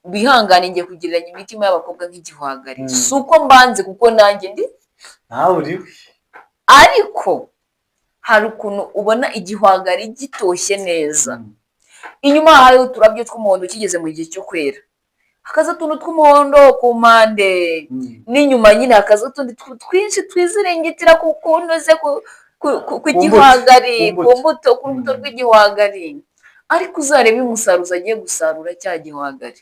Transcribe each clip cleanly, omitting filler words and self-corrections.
Bihangane, ngiye kugereranya imitima y'abakobwa nk'igihwagari. Si uko mbanze, kuko nanjye ndi Nawe uriwe. Ariko hari ukuntu ubona igihwagari gitoshye neza, inyuma hariho uturabyo tw'umuhondo, kigeze mu gihe cyo kwera, hakaza utuntu tw'umuhondo ku mpande, n'inyuma nyine hakaza utundi twinshi twiziringitira ku kuntuze ku Ku mbuto, gihwagari, ku ku mbuto. mbuto, ku rubuto rw'igihwagari. Ariko uzarebe iyo umusaruzi agiye gusarura cya gihwagari,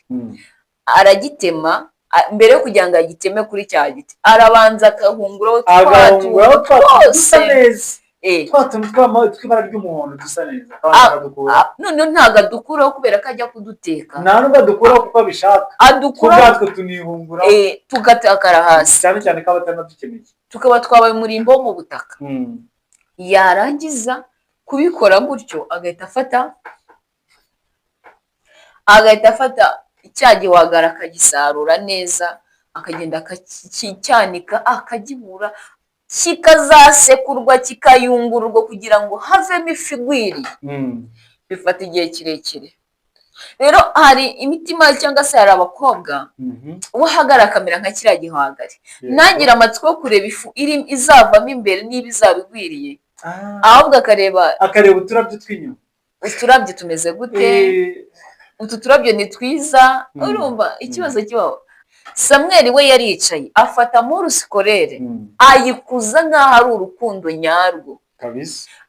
aragitema, mbere yo kugira ngo agiteme kuri cya giti, arabanza akahunguraho twa Agahunguraho tuntu twa tuntu twose. Dusa neza. Twa tuntu tw'ibara ry'umuhondo dusa neza, akabanza akadukura. Noneho ntabwo adukuraho kubera ko ajya kuduteka. Nta nubwo adukuraho kuko abishaka. Adukuraho Ubwatwo tunihunguraho. Tugatakara hasi. Cyane cyane ko aba atanadukeneye. Tukaba twabaye umurimbo wo mu butaka. Yarangiza kubikora gutyo, agahita afata cya gihwagari, akagisarura neza, akagenda akacyanika, akagibura, kikazasekurwa, kikayungururwa kugira ngo havemo ifu igwiriye. Bifata igihe kirekire. Rero hari imitima, cyangwa se hari abakobwa uhagarara akamera nka kiriya gihwagari, ntagire amatsiko yo kureba ifu iri izavamo imbere niba izaba igwiriye, ahubwo akareba Akareba uturabyo tw'inyuma. Uturabyo tumeze gute? Utu turabyo ni twiza. Urumva ikibazo kibaho? Samweli we yaricaye, afata amour scolaire, ayikuza nk'aho ari urukundo nyarwo.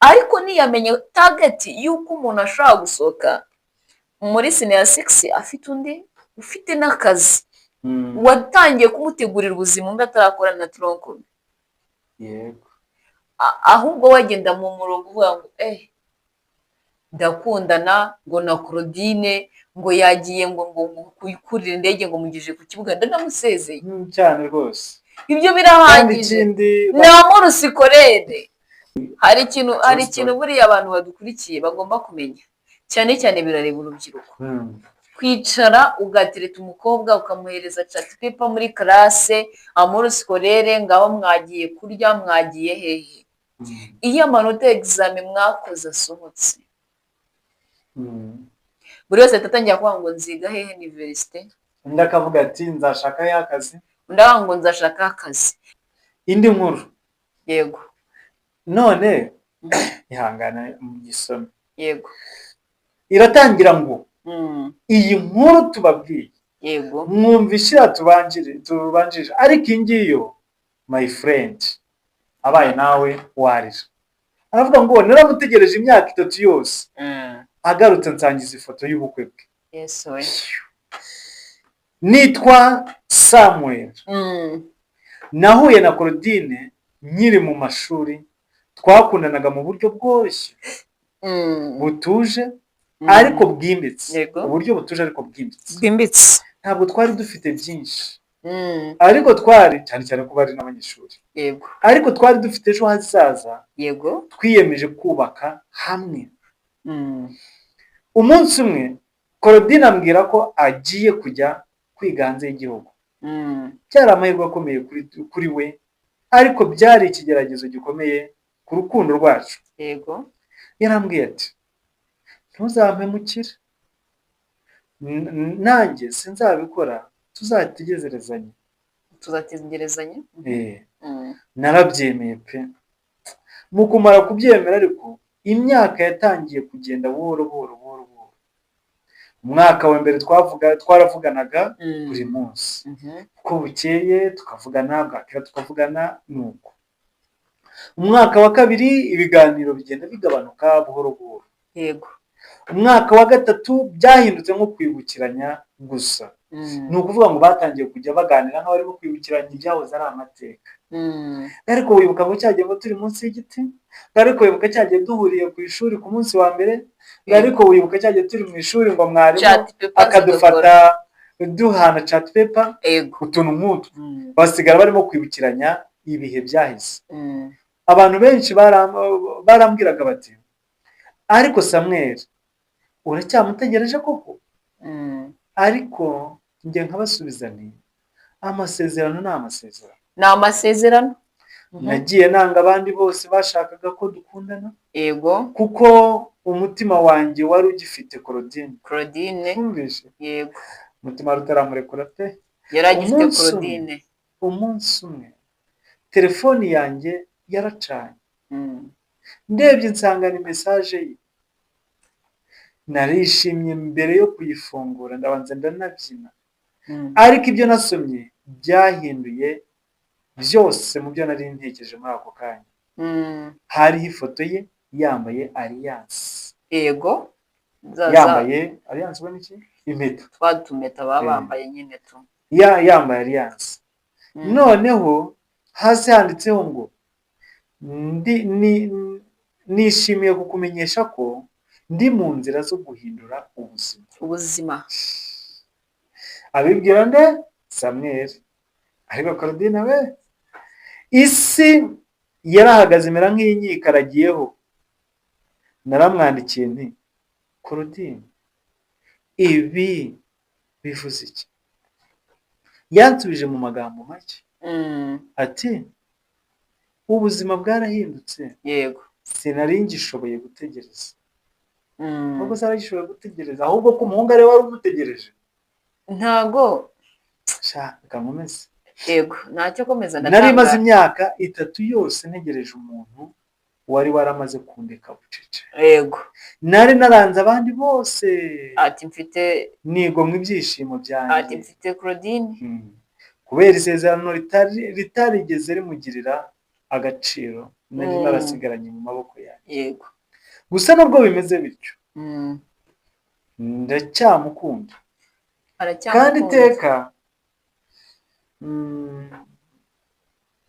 Ariko ntiyamenye target y'uko umuntu ashobora gusohoka muri senior six afite undi, ufite n'akazi, watangiye kumutegurira ubuzima, undi atarakora na tronc commun. Ahubwo wagenda mu murongo uvuga ngo ndakundana ngo na Claudine, ngo yagiye ngo kurira indege, ngo mugejeje ku kibuga, ndanamusezeye. Cyane rwose. Ibyo Kandi birahagije. ikindi Ni amour scolaire. Hari True ikintu story. buriya abantu badukurikiye bagomba kumenya, cyane cyane birareba urubyiruko. Kwicara ugatereta umukobwa, ukamuhereza chart paper muri classe, amour scolaire, ngaho mwagiye kurya, mwagiye hehe, iyo amanota y'examen mwakoze asohotse, buri wese ahita atangira kuvuga ngo nziga hehe université. Undi akavuga ati nzashaka he akazi. Undi akavuga ngo nzashaka akazi. Indi nkuru. Yego. None ihangane mu gisome. Yego. Iratangira ngo iyi nkuru tubabwiye, mwumva ishira tubanjirije, ariko iyi ngiyo, my friend, abaye nawe warira. Aravuga ngo naramutegereje imyaka 3 yose, agarutse nsangiza ifoto y'ubukwe bwe. Yesu we! Nitwa Samuel. Nahuye na Claudine nkiri mu mashuri. Twakundanaga mu buryo bworoshye, butuje, ariko bwimbitse. Uburyo butuje ariko bwimbitse. Bwimbitse. Ntabwo twari dufite byinshi, ariko twari, cyane cyane ko bari n'abanyeshuri, ariko twari dufite ejo hazaza twiyemeje kubaka hamwe. Umunsi umwe Claudine ambwira ko agiye kujya kwiga hanze y'igihugu. Byari amahirwe akomeye kuri we, ariko byari ikigeragezo gikomeye ku rukundo rwacu. Yarambwiye ati ntuzampemukire, nanjye sinzabikora, tuzategerezanye. Tuzategerezanya. Narabyemeye pe. Mu kumara kubyemera ariko, imyaka yatangiye kugenda buhoro buhoro buhoro buhoro. Umwaka wa mbere twaravuganaga buri munsi, uko bukeye tukavugana, bwakira tukavugana. Nuko umwaka wa kabiri ibiganiro bigenda bigabanuka buhoro buhoro. Umwaka wa gatatu byahindutse nko kwibukiranya gusa. Ni ukuvuga ngo batangiye kujya baganira nk'abarimo kwibukiranya ibyahoze ari amateka. Ariko wibuka ngo cyagiye ngo turi munsi y'igiti, ariko wibuka cyagiye duhuriye ku ishuri ku munsi wa mbere, ariko wibuka cyagiye turi mu ishuri ngo mwarimu Chart paper. akadufata duhana chart paper. Utuntu nk'utwo. Basigara barimo kwibukiranya ibihe byahise. Abantu benshi barambwiraga bati ariko Samuel, uracyamutegereje koko? Ariko njye nkabasubiza nti amasezerano ni amasezerano. Ni amasezerano. Nagiye nanga abandi bose bashakaga ko dukundana, kuko umutima wanjye wari ugifite Claudine. Claudine. Twumvise. Yego. Umutima wari utaramurekura pe. Yari agifite Umunsi umwe. Claudine. Umunsi umwe telefoni yanjye yaracanye, ndebye nsanga ni message ye. Narishimye mbere yo kuyifungura, ndabanza ndanabyina, ariko ibyo nasomye byahinduye byose mu byo nari ntekereje muri ako kanya. Hariho ifoto ye yambaye alliance. Yego. Yambaye alliance, ubona iki, impeta. Twa tumeta baba bambaye nyine tu. Yambaye alliance. Noneho hasi handitseho ngo ndi ni nishimiye kukumenyesha ko ndi mu nzira zo guhindura ubuzima. Ubuzima. Abibwira nde? Samuel. Ariko Claudine we, isi yarahagaze imera nk'iyinyikaragiyeho. Naramwandikiye nti: "Claudine, ibi bivuze iki?" Yansubije mu magambo make ati: "Ubuzima bwarahindutse." "Sinari ngishoboye gutegereza." Nubwo se aragishoboye gutegereza, ahubwo ko umuhungu ariwe wari umutegereje. Ntago. Sha, reka nkomeze. Yego, ntacyo, komeza. Nari maze Ndatanga. imyaka 3 yose ntegereje umuntu wari waramaze kundeka bucece. Nari naranze abandi bose, Ati mfite nigomwa ibyishimo Ati byanjye mfite Claudine. Kubera isezerano ritarigeze rimugirira agaciro nari narasigaranye mu maboko yanjye. Gusa nubwo bimeze bityo, ndacyamukunda kandi Aracyamukunda. iteka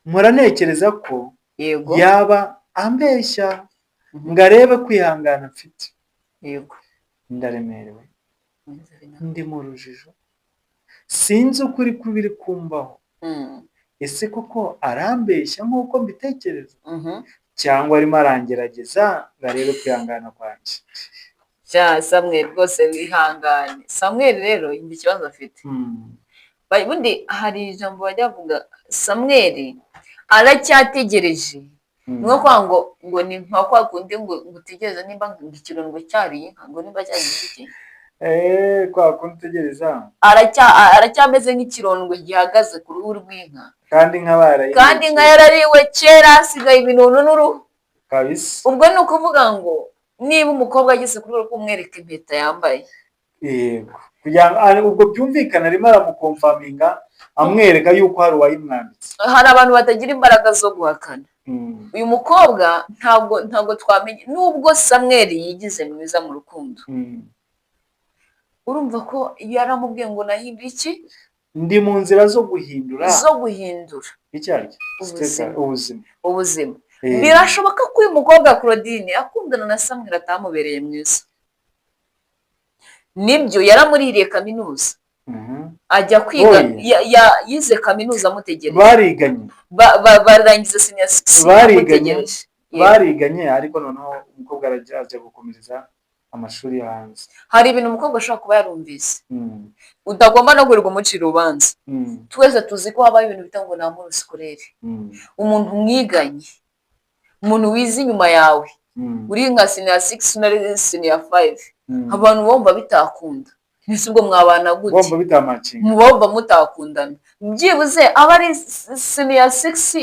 mpora ntekereza ko yaba ambeshya ngo arebe kwihangana mfite. Ndaremerewe, ndi mu rujijo, sinzi ukuri kubiri kumbaho. Ese koko arambeshya nk'uko mbitekereza, cyangwa arimo arangerageza ngo arebe kwihangana kwanjye? Sha Samuel, rwose wihangane. Samuel rero, yumva ikibazo afite. Ubundi hari ijambo bajya bavuga, Samuel aracyategereje. Ni nko kuvuga ngo ni nka kwa kundi ngo utegereze nimba ngo ikirondwe cyariye inka, ngo nimba cyagize iki. Eee, kwa kundi utegereza. Aracyameze nk'ikirondwe gihagaze ku ruhu rw'inka. Kandi inka barayiriye. Kandi inka yarariwe kera, hasigaye ibinunu n'uruhu. Ubwo ni ukuvuga ngo niba umukobwa ageze ku rwego rwo kumwereka impeta yambaye, Yego, kugira ngo ubwo byumvikane, arimo aramuconfirminga, amwereka yuko hari uwayimwambitse. Hari abantu batagira imbaraga zo guhakana. Uyu mukobwa ntabwo twamenye nubwo Samuel yigize mwiza mu rukundo. Urumva ko yaramubwiye ngo nahinduye iki? Ndi mu nzira zo guhindura Zo guhindura icyo aricyo. Ubuzima. Ubuzima. Ubuzima. Birashoboka ko uyu mukobwa Claudine akundana na Samuel atamubereye mwiza. Nibyo, yaramuririye kaminuza, ajya kwiga. Oya. Yize kaminuza amutegereje. Bariganye. Barangiza senior six Bariganye. amutegereje. Yego. Bariganye, ariko noneho umukobwa arajya ajya gukomereza amashuri yo hanze. Hari ibintu umukobwa ashobora kuba yarumvise utagomba no gurirwa umucira urubanza. Twese tuzi ko habaho ibintu bita ngo ni amour scolaire. Umuntu mwiganye, umuntu wize inyuma yawe, uri nka senior six na senior five, abantu bumva bitakunda. Mbese ubwo mwabana gute? Bomba bitamatchinga. Mubumva mutakundana, byibuze aba ari senior six,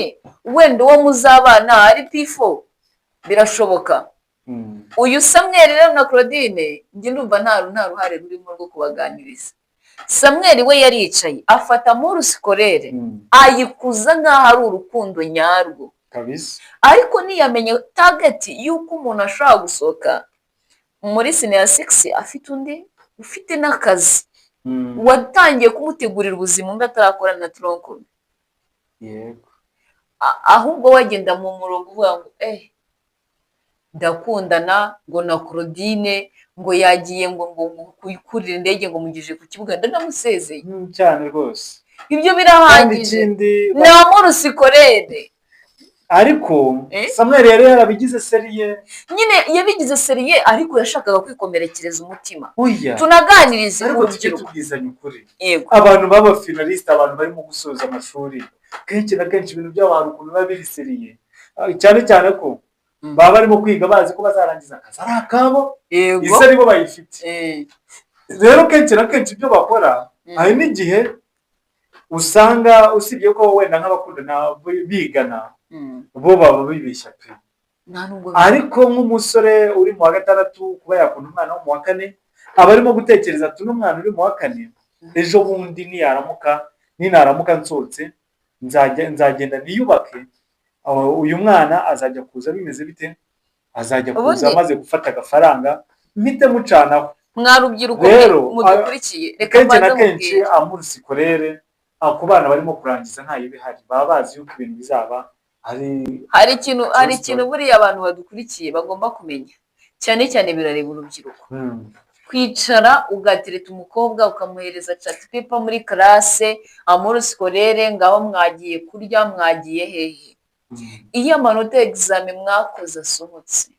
wenda uwo muzabana ari P4, birashoboka. Uyu Samuel rero na Claudine, njye ndumva nta ruhare rurimo rwo kubaganiriza. Samuel we yaricaye afata amour scolaire, ayikuza nk'aho ari urukundo nyarwo. Ariko ntiyamenye target y'uko umuntu ashobora gusohoka muri senior six afite undi, ufite n'akazi, watangiye kumutegurira ubuzima, undi atarakora na tronc commun. Ahubwo wagenda mu murongo uvuga ngo ndakundana ngo na Claudine, ngo yagiye ngo kuyikurira indege, ngo mugejeje ku kibuga, ndanamusezeye. Cyane rwose. Ibyo Kandi birahagije. ikindi Ni amour scolaire. Ariko Eh? Samuel yari yarabigize sérieux. Nyine yabigize sérieux, ariko yashakaga kwikomerekereza umutima. Oya. Tunaganirize Ariko tujye urubyiruko. tubwizanya ukuri. Abantu b'aba finalistes, abantu barimo gusoza amashuri, kenshi na kenshi ibintu byabo hari ukuntu biba biri sérieux. Cyane cyane ko baba barimo kwiga bazi ko bazarangiza akazi ari akabo, isi aribo bayifite. Rero kenshi na kenshi ibyo bakora Hari n'igihe usanga, usibye ko wenda nk'abakundana bigana, bo baba bibeshya pe. Nta nubwo. Ariko nk'umusore uri mu wa gatandatu kuba yakunda umwana wo mu wa kane, aba arimo gutekereza ati: "Uno mwana uri mu wa kane, ejo bundi niyaramuka, ninaramuka nsohotse, nzajya nzagenda niyubake. Aho uyu mwana azajya kuza bimeze bite? Azajya kuza amaze gufata agafaranga, mpite mucanaho." Mwa rubyiruko Rero, mudukurikiye, reka kenshi na mbanze kenshi mubwire. Amour scolaire ku bana barimo kurangiza ntayo iba ihari, baba bazi yuko ibintu bizaba ari Hari true ikintu story. buriya abantu badukurikiye bagomba kumenya, cyane cyane birareba urubyiruko. Kwicara ugatereta umukobwa, ukamuhereza chart paper muri classe, amour scolaire, ngaho mwagiye kurya, mwagiye hehe, iyo amanota y'examen mwakoze asohotse,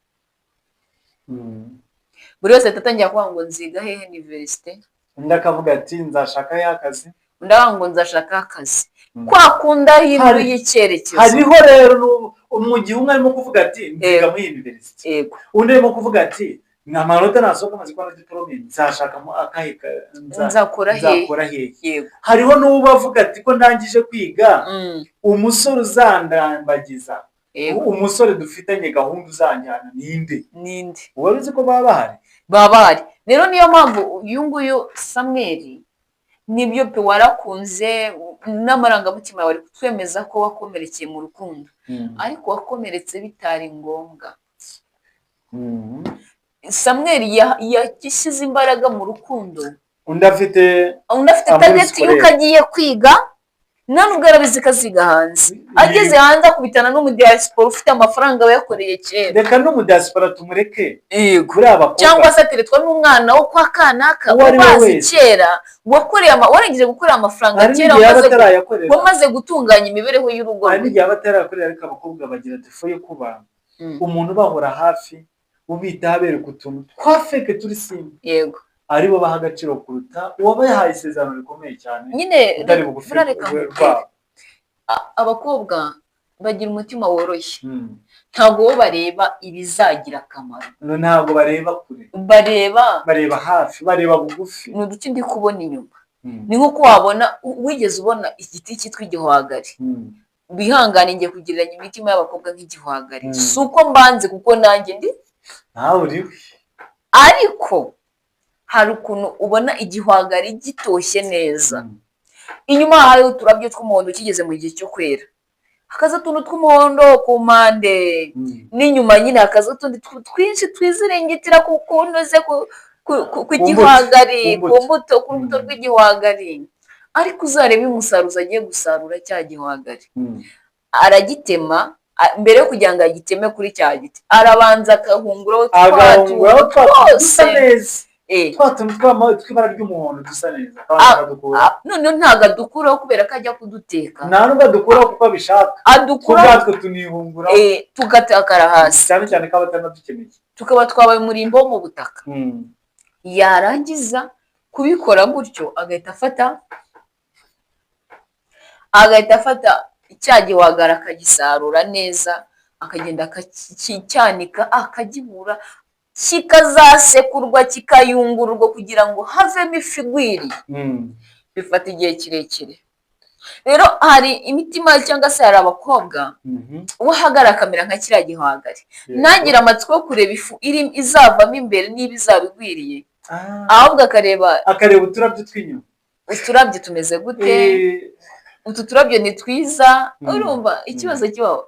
buri wese ahita atangira kuvuga ngo nziga hehe université. Undi akavuga ati: "Nzashaka he akazi?" Undi akavuga ngo nzashaka akazi. Kwa kundi ahinduye icyerekezo. Hariho rero mu gihe umwe arimo kuvuga ati: "Nziga muri université," undi arimo kuvuga ati: "Amanota nasohoka amaze kubona diporome, nzashakamo akahe Nzakora hehe? Nzakora hehe?" Hariho n'uwo avuga ati: "Ko ndangije kwiga, umusore uzandambagiza, umusore dufitanye gahunda uzanjyana, ninde?" Ninde? Wari uzi ko baba bahari? Baba bahari. Rero niyo mpamvu uyu nguyu Samweli, nibyo pe, warakunze, n'amarangamutima yawe ari kutwemeza ko wakomerekeye mu rukundo, ariko wakomeretse bitari ngombwa. Samweli yashyize imbaraga mu rukundo. Undi afite Undi afite Amour target y'uko scolaire. agiye kwiga, nta nubwo yarabizi ko aziga hanze. Ageze hanze akubitana n'umudiyasipora ufite amafaranga yakoreye kera. Reka n'umudiyasipora tumureke. Kuri aba bakobwa, Cyangwa se ateretwa n'umwana wo kwa kanaka Uwo ari we ubazi wese. kera, wakoreye warangije gukorera amafaranga Hari kera, n'igihe yaba atarayakorera. wamaze gutunganya imibereho y'urugo Hari rwe. n'igihe aba atarayakorera, ariko abakobwa bagira défaut yo kuba umuntu ubahora hafi, ubitaho, abereka utuntu twa fake turi simple, aribo baha agaciro kuruta uwabahaye isezerano rikomeye cyane, Nyine utari bugufi buriya reka nkubwire. rwabo. Abakobwa bagira umutima woroshye. Ntabwo bo bareba ibizagira akamaro. No, ntabwo bareba kure. Bareba Bareba hafi, bareba bugufi. Ni uduce ndi kubona inyuma. Ni nk'uko wabona, wigeze ubona igiti cyitwa igihwagari? Wihangane, ngiye kugereranya imitima y'abakobwa nk'igihwagari. Si uko mbanze, kuko nanjye ndi Nawe uriwe. Ariko hari ukuntu ubona igihwagari gitoshye neza, inyuma hariho uturabyo tw'umuhondo, kigeze mu gihe cyo kwera hakaza utuntu tw'umuhondo ku mpande, n'inyuma nyine hakaza utundi twinshi twiziringitira ku kunoze ku mbuto, gihwagari, ku ku mbuto. mbuto, ku rubuto rw'igihwagari. Ariko uzarebe umusaruzi agiye gusarura cya gihwagari, aragitema, mbere yo kugira ngo agiteme kuri cya giti, arabanza akahunguraho twa Agahunguraho tuntu twa tuntu dusa twose. neza, twa tuntu tw'ibara ry'umuhondo dusa neza, akabanza akadukura. Noneho ntabwo adukuraho kubera ko ajya kuduteka. Nta nubwo adukuraho kuko abishaka. Adukuraho Ubwatwo tunihunguraho, tugatakara hasi, cyane cyane ko aba atanadukeneye. Tukaba twabaye umurimbo wo mu butaka. Yarangiza kubikora gutyo, agahita afata cya gihwagari, akagisarura neza, akagenda akacyanika, akagibura, kikazasekurwa, kikayungururwa kugira ngo havemo ifu igwiriye. Bifata igihe kirekire. Rero hari imitima, cyangwa se hari abakobwa, uwo ahagarara akamera nka kiriya gihwagari, ntagire amatsiko yo kureba ifu iri izavamo imbere niba izaba igwiriye, ahubwo akareba Akareba uturabyo tw'inyuma. Uturabyo tumeze gute? Utu turabyo ni twiza. Urumva ikibazo kibaho.